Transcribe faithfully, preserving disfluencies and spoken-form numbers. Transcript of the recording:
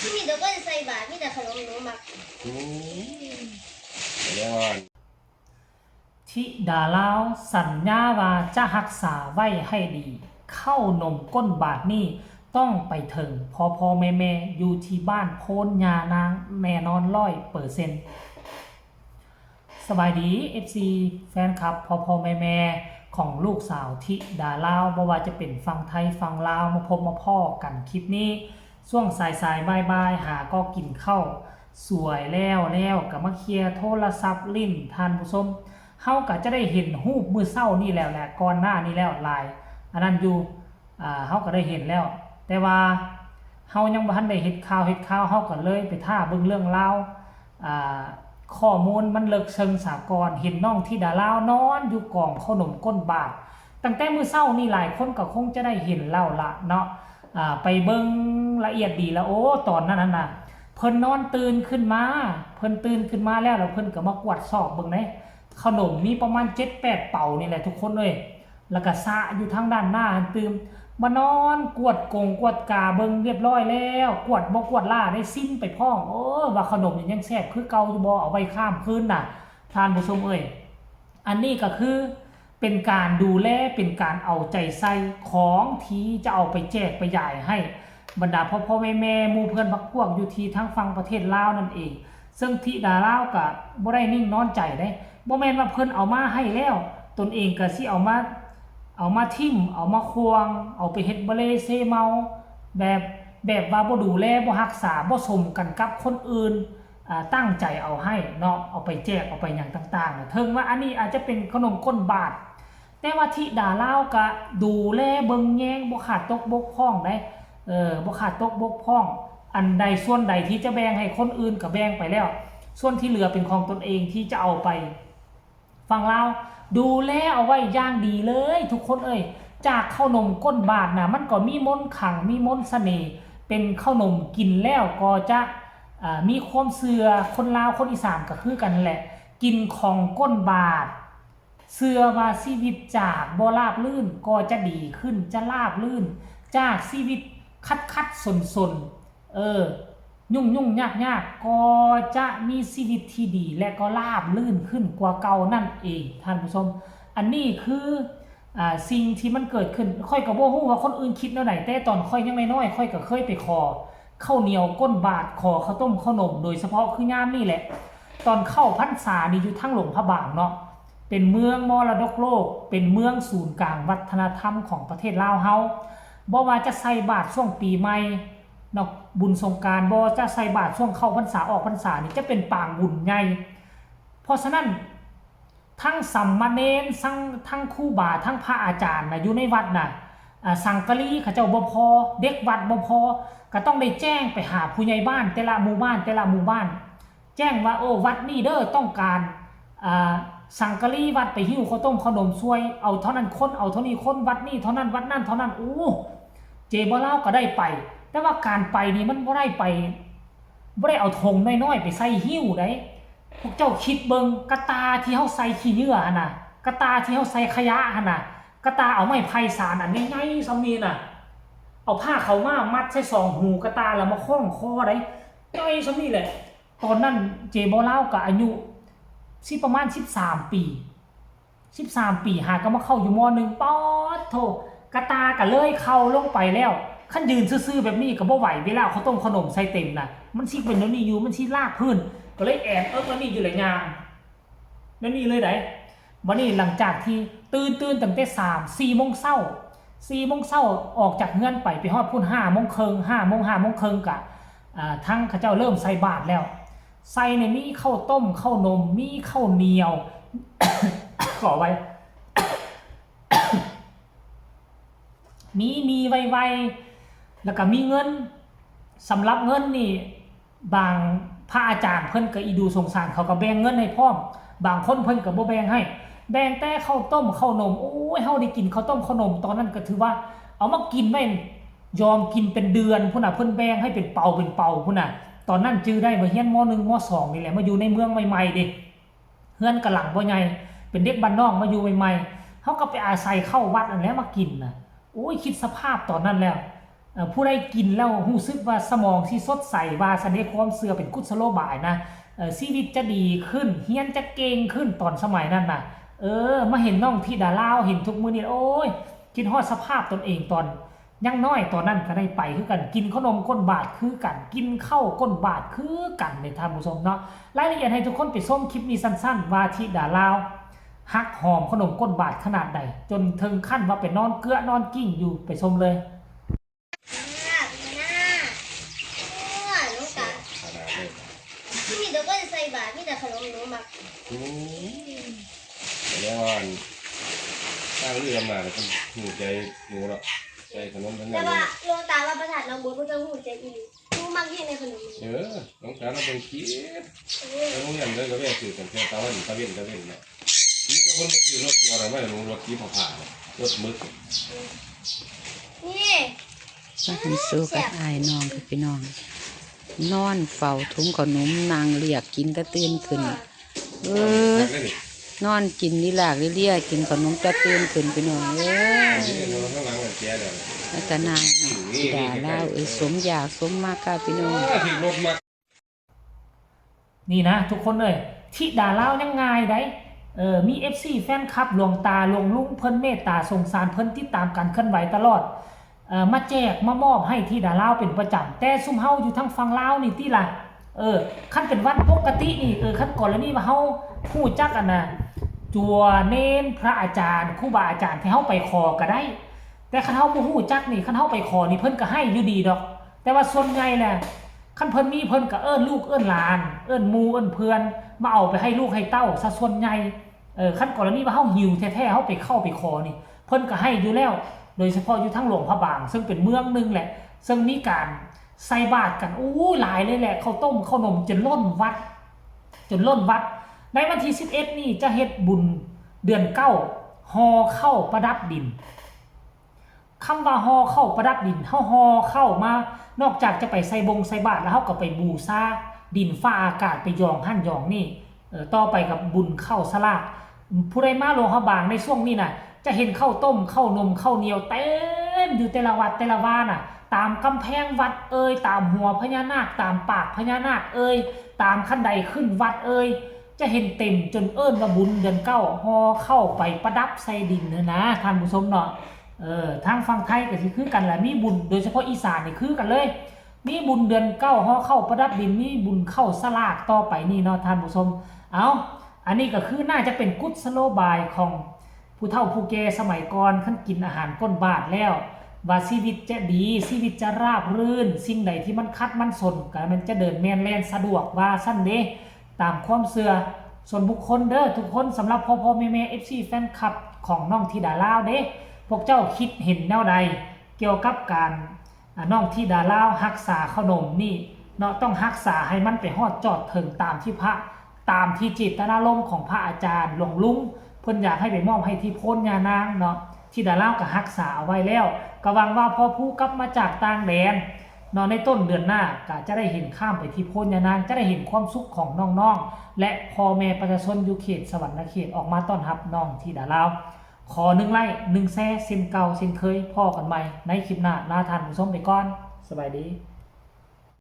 มีแต่คนใส่บาตรมีแต่ขนมหนูมัก อืมเดี๋ยว ธิดาลาวสัญญาว่าจะรักษาไว้ให้ดี ข้าวหนมก้นบาทนี่ต้องไปถึงพ่อพ่อแม่แม่อยู่ที่บ้านโพ้นยานางแน่นอนร้อยเปอร์เซ็นต์ สบายดี เอฟซี แฟนคลับพ่อพ่อแม่แม่ของลูกสาวธิดาลาวบ่ว่าจะเป็นฝั่งไทยฝั่งลาวมาพบมาพ้อกันคลิปนี้ ช่วงสายสายบ่ายบ่ายหาก็กินข้าวสวยแล้วแล้วก็มาเคลียร์โทรศัพท์ลิ้นท่านผู้ชมเฮาก็จะได้เห็นรูปมื้อเช้านี่แล้วแหละก่อนหน้านี้แล้วหลาย อันนั้นอยู่อ่าเฮาก็ได้เห็นแล้ว แต่ว่าเฮายังบ่ทันได้เฮ็ดข่าวเฮ็ดข่าวเฮาก็เลยไปท่าเบิ่งเรื่องราวอ่าข้อมูลมันเลิกเชิงสากลเห็นน้องธิดาลาวนอนอยู่กองข้าวหนมก้นบาท ตั้งแต่มื้อเช้านี่หลายคนก็คงจะได้เห็นแล้วละเนาะอ่าไปเบิ่งละเอียดดีแล้วโอ้ตอนนั้นน่ะนะเพิ่นนอนตื่นขึ้นมา เพิ่นตื่นขึ้นมาแล้วแล้วเพิ่นก็มากวาดซอกเบิ่งเด้ขนมมีประมาณเจ็ดแปดเป๋านี่แหละทุกคนเอ้ยแล้วก็สระอยู่ทางด้านหน้าหั่นตื่มมานอนกวาดกงกวาดกาเบิ่งเรียบร้อยแล้ว กวาดบ่กวาดล่าได้ซิมไปพร้อมเออว่าขนมนี่ยังแซ่บคือเก่าอยู่บ่เอาไว้ข้ามคืนน่ะท่านผู้ชมเอ้ย อันนี้ก็คือเป็นการดูแลเป็นการเอาใจใส่ของที่จะเอาไปแจกไปยายให้บรรดาพ่อพ่อแม่แม่หมู่เพื่อนพรรคพวกอยู่ที่ทางฝั่งประเทศลาวนั่นเอง ซึ่งธิดาลาวก็บ่ได้นิ่งนอนใจเด้บ่แม่นว่าเพิ่นเอามาให้แล้ว ตนเองก็สิเอามาเอามาถิ่มเอามาขว้าง เอาไปเฮ็ดบะเลเซเมา แบบแบบว่าบ่ดูแลบ่รักษาบ่สมกันกับคนอื่น อ่าตั้งใจเอาให้เนาะเอาไปแจกเอาไปหยังต่างๆนะเทิงว่าอันนี้อาจจะเป็นขนมก้นบาท แต่ว่าธิดาลาวก็ดูแลเบิ่งแยงบ่ขาดตกบกพร่องได้เออบ่ขาดตกบกพร่อง อันใดส่วนใดที่จะแบ่งให้คนอื่นก็แบ่งไปแล้ว ส่วนที่เหลือเป็นของตนเองที่จะเอาไป ฝั่งลาวดูแลเอาไว้อย่างดีเลยทุกคนเอ้ยจากข้าวหนมก้นบาทนะมันก็มีมนต์ขลังมีมนต์เสน่ห์เป็นข้าวหนมกินแล้วก็จะอ่ามีความเชื่อคนลาวคนอีสานก็คือกันแหละ กินของก้นบาท เชื่อว่าชีวิตจากบ่ราบรื่นก็จะดีขึ้นจะราบรื่น จากชีวิตคัดคัดสนสนๆ เออ ยุ่งยุ่งยากยากก็จะมีชีวิตที่ดีและก็ราบรื่นขึ้นกว่าเก่านั่นเองท่านผู้ชม อันนี้คืออ่าสิ่งที่มันเกิดขึ้นค่อยก็บ่ฮู้ว่าคนอื่นคิดแนวใดแต่ตอนค่อยยังน้อยๆค่อยก็เคยไปขอข้าวเหนียวก้นบาทขอข้าวต้มข้าวหนมโดยเฉพาะคือยามนี่แหละ ตอนเข้าพรรษานี่อยู่ทางหลวงพระบางเนาะเป็นเมืองมรดกโลก เป็นเมืองศูนย์กลางวัฒนธรรมของประเทศลาวเฮาบ่ว่าจะใส่บาตรช่วงปีใหม่เนาะบุญสงกรานต์บ่จะใส่บาตรช่วงเข้าพรรษาออกพรรษานี่จะเป็นปางบุญใหญ่เพราะฉะนั้นทั้งสามเณรทั้งทั้งครูบาทั้งพระอาจารย์นะอยู่ในวัดนะอ่าสังกะรีเขาเจ้าบ่พอเด็กวัดบ่พอก็ต้องได้แจ้งไปหาผู้ใหญ่บ้านแต่ละหมู่บ้านแต่ละหมู่บ้าน แจ้งว่าโอ้วัดนี้เด้อต้องการอ่าสังกะรีวัดไปหิ้วข้าวต้มขนมซวยเอาเท่านั้นคนเอาเท่านี้คนวัดนี้เท่านั้นวัดนั่นเท่านั้นโอ้เจบ่ลาวก็ได้ไป แต่ว่าการไปนี่มันบ่ได้ไปบ่ได้เอาธงน้อยๆไปใส่หิ้วได้พวกเจ้าคิดเบิ่งกะตาที่เฮาใส่ขี้เหยื่อหั่นน่ะกะตาที่เฮาใส่ขยะหั่นน่ะกะตาเอาไม้ไผ่สานอันใหญ่ๆส่ำนี้น่ะเอาผ้าขาวม้ามัดใส่สองหูกะตาแล้วมาคล้องคอได้ใหญ่ส่ำนี้แหละ ตอนนั้นเจบ่ลาวก็อายุสิประมาณสิบสามปีสิบสามปีหาก็มาเข้าอยู่ม.หนึ่ง ป๊อดโธ่กะตาก็เลยเข้าลงไปแล้วคันยืนซื่อๆแบบนี้ก็บ่ไหวเวลาเอาข้าวต้มขนมใส่เต็มน่ะมันสิเป็นแนวนี้อยู่มันสิลากพื้นก็เลยแอบเอิกแนวนี้อยู่หลายอย่างแนวนี้เลยได๋ บัดนี้หลังจากที่ตื่นตื่นตั้งแต่สามสี่โมงเช้าสี่โมงเช้าออกจากเฮือนไปไปฮอดพุ้นห้าโมงครึ่งห้าโมงห้าโมงครึ่งกะอ่าทางเขาเจ้าเริ่มใส่บาตรแล้วใส่เนี่ยมีข้าวต้มข้าวหนมมีข้าวเหนียวขอไว้มีมีไวๆแล้วก็มีเงินสำหรับเงินนี่ บางพระอาจารย์เพิ่นก็อีดูสงสารเขาก็แบ่งเงินให้พร้อม บางคนเพิ่นก็บ่แบ่งให้ แบ่งแต่ข้าวต้มข้าวนมโอ้ยเฮาได้กินข้าวต้มข้าวนมตอนนั้นก็ถือว่าเอามากินไว้ยอมกินเป็นเดือนพุ้นน่ะเพิ่นแบ่งให้เป็นเปาเป็นเปาพุ้นน่ะตอนนั้นจื่อได้มาเฮียนม.หนึ่ง ม.สอง นี่แหละมาอยู่ในเมืองใหม่ๆเด้เฮือนกะหลังบ่ใหญ่เป็นเด็กบ้านนอกมาอยู่ใหม่ๆเฮาก็ไปอาศัยเข้าวัดนั่นแหละมากินน่ะโอ้ยคิดสภาพตอนนั้นแล้ว เอ่อ ผู้ใดกินแล้วรู้สึกว่าสมองสิสดใส ว่าซั่นเด้ ความเชื่อเป็นกุศโลบายนะ เอ่อ ชีวิตจะดีขึ้น เรียนจะเก่งขึ้น ตอนสมัยนั้นน่ะ เออ มาเห็นน้องธิดาลาว เห็นทุกมื้อนี้ โอ้ย คิดฮอดสภาพตนเองตอนยังน้อย ตอนนั้นก็ได้ไปคือกัน กินขนมก้นบาทคือกัน กินข้าวก้นบาทคือกันเด้ ท่านผู้ชมเนาะ รายละเอียดให้ทุกคนไปชมคลิปนี้สั้นๆ ว่าธิดาลาวฮักหอมขนมก้นบาทขนาดใด จนถึงขั้นว่าไปนอนเกื้อนอนกิ้งอยู่ ไปชมเลย หน้าหน้าโอ้ยหลวงตา ขนาดเลย ที่มีแต่คนใส่บาตรมีแต่ขนมหนูมัก อืม แต่แล้วอัน ทางเรื่องมาเนี่ยเพิ่นหูใจหนูเนาะ ใจขนมทั้ง แต่ นั้นเล ว่าย หลวงตาว่าพระธาตุหนองบัวเพิ่นก็หูใจอีหลีหนูมักแฮงในขนม เออ หลวงตาเราเป็นคิด เออ แล้วโรงเรียนเลยก็แวะซื้อกันแค่ตะวันตะเวนตะเวนเนี่ย นี่ก็คนมาซื้อรถเดียวนะ ไม่รู้รถสีฟ้าๆเนี่ย รถมึก นี่ พากันสู้กับอ้ายน้องกับพี่น้อง นอนเฝ้าถุงขนม นั่งเรียกกินแต่ตื่นขึ้น เออ นอนกินลีลากลีเลีย กินขนมแต่ตื่นขึ้น พี่น้องเอ้ย นี่นอนข้างหลังกันแกเดี๋ยว แล้วก็นางธิดาลาว เอ้ย สมอยากสมมากค่ะพี่น้อง เออ ที่รถมา นี่นะทุกคนเอ้ย ธิดาลาวยังง่ายได้ เออ มี เอฟซี แฟนคลับ หลวงตา หลวงลุง เพิ่นเมตตาสงสาร เพิ่นติดตามการเคลื่อนไหวตลอด เอ่อ มาแจกมามอบให้ธิดาลาวเป็นประจำ แต่ซุมเฮาอยู่ทางฝั่งลาวนี่ติล่ะ เออ คันเป็นวันปกตินี่ เออ คันกรณีว่าเฮาฮู้จักอันน่ะ จั่วเณร พระอาจารย์ ครูบาอาจารย์ที่เฮาไปขอก็ได้ แต่คันเฮาบ่ฮู้จักนี่ คันเฮาไปขอนี่ เพิ่นก็ให้อยู่ดีดอก แต่ว่าส่วนใหญ่แหละ คันเพิ่นมี เพิ่นก็เอิ้นลูกเอิ้นหลาน เอิ้นหมู่เอิ้นเพื่อน มาเอาไปให้ลูกให้เต้าซะส่วนใหญ่ เออ คันกรณีว่าเฮาหิวแท้ๆ เฮาไปเข้าไปขอนี่ เพิ่นก็ให้อยู่แล้ว โดยเฉพาะอยู่ทางหลวงพระบาง ซึ่งเป็นเมืองหนึ่งแหละ ซึ่งมีการใส่บาตรกัน อู้ หลายเลยแหละ ข้าวต้มข้าวนมจนล้นวัด จนล้นวัด ในวันที่สิบเอ็ดนี่จะเฮ็ดบุญเดือนเก้า ห่อข้าวประดับดิน คำว่าห่อข้าวประดับดิน เฮาห่อข้าวมา นอกจากจะไปใส่บงใส่บาตรแล้ว เฮาก็ไปบูชาดินฟ้าอากาศ ไปหยองหั่นหยองนี่ เอ่อ ต่อไปกับบุญข้าวสลาก ผู้ใดมาหลวงพระบางในช่วงนี้น่ะ จะเห็นข้าวต้ม ข้าวนม ข้าวเหนียวเต็มอยู่แต่ละวัดแต่ละวาน่ะ ตามกำแพงวัดเอ่ย ตามหัวพญานาค ตามปากพญานาคเอ่ย ตามคันไดขึ้นวัดเอ่ย จะเห็นเต็มจนเอิ้นว่าบุญเดือนเก้า ห่อข้าวไปประดับใส่ดินหั้นนะ ท่านผู้ชมเนาะ เออ ทางฝั่งไทยก็สิคือกันแหละ มีบุญ โดยเฉพาะอีสานนี่คือกันเลย มีบุญเดือนเก้า ห่อข้าวประดับดิน มีบุญข้าวสลากต่อไปนี่เนาะ ท่านผู้ชม เอา อันนี้ก็คือน่าจะเป็นกุศโลบายของผู้เฒ่าผู้แก่สมัยก่อน คันกินอาหารก้นบาตรแล้ว ว่าชีวิตจะดี ชีวิตจะราบรื่น สิ่งใดที่มันขัดมันสนก็มันจะเดินแม่นแล่นสะดวก ว่าซั่นเด้ ตามความเชื่อส่วนบุคคลเด้อทุกคน สำหรับพ่อๆ แม่ๆ เอฟซี แฟนคลับของน้องธิดาลาวเด้ พวกเจ้าคิดเห็นแนวใดเกี่ยวกับการ อ่า น้องธิดาลาวรักษาข้าวนมนี่เนาะ ต้องรักษาให้มันไปฮอดจอดถึงตามที่พระ ตามที่เจตนารมณ์ของพระอาจารย์หลวงลุง เพิ่นอยากให้ไปมอบให้ที่โพนย่านางเนาะ ธิดาลาวก็รักษาเอาไว้แล้ว ก็หวังว่าพอผู้กลับมาจากต่างแดนเนาะ ในต้นเดือนหน้าก็จะได้เห็นข้ามไปที่โพนย่านาง จะได้เห็นความสุขของน้องๆ และพ่อแม่ประชาชนอยู่เขตสวรรณเขตออกมาต้อนรับน้องธิดาลาว ขอหนึ่งไลค์ หนึ่งแชร์ เช่นเก่าเช่นเคย พ้อกันใหม่ในคลิปหน้า ลาท่านผู้ชมไปก่อน สบายดี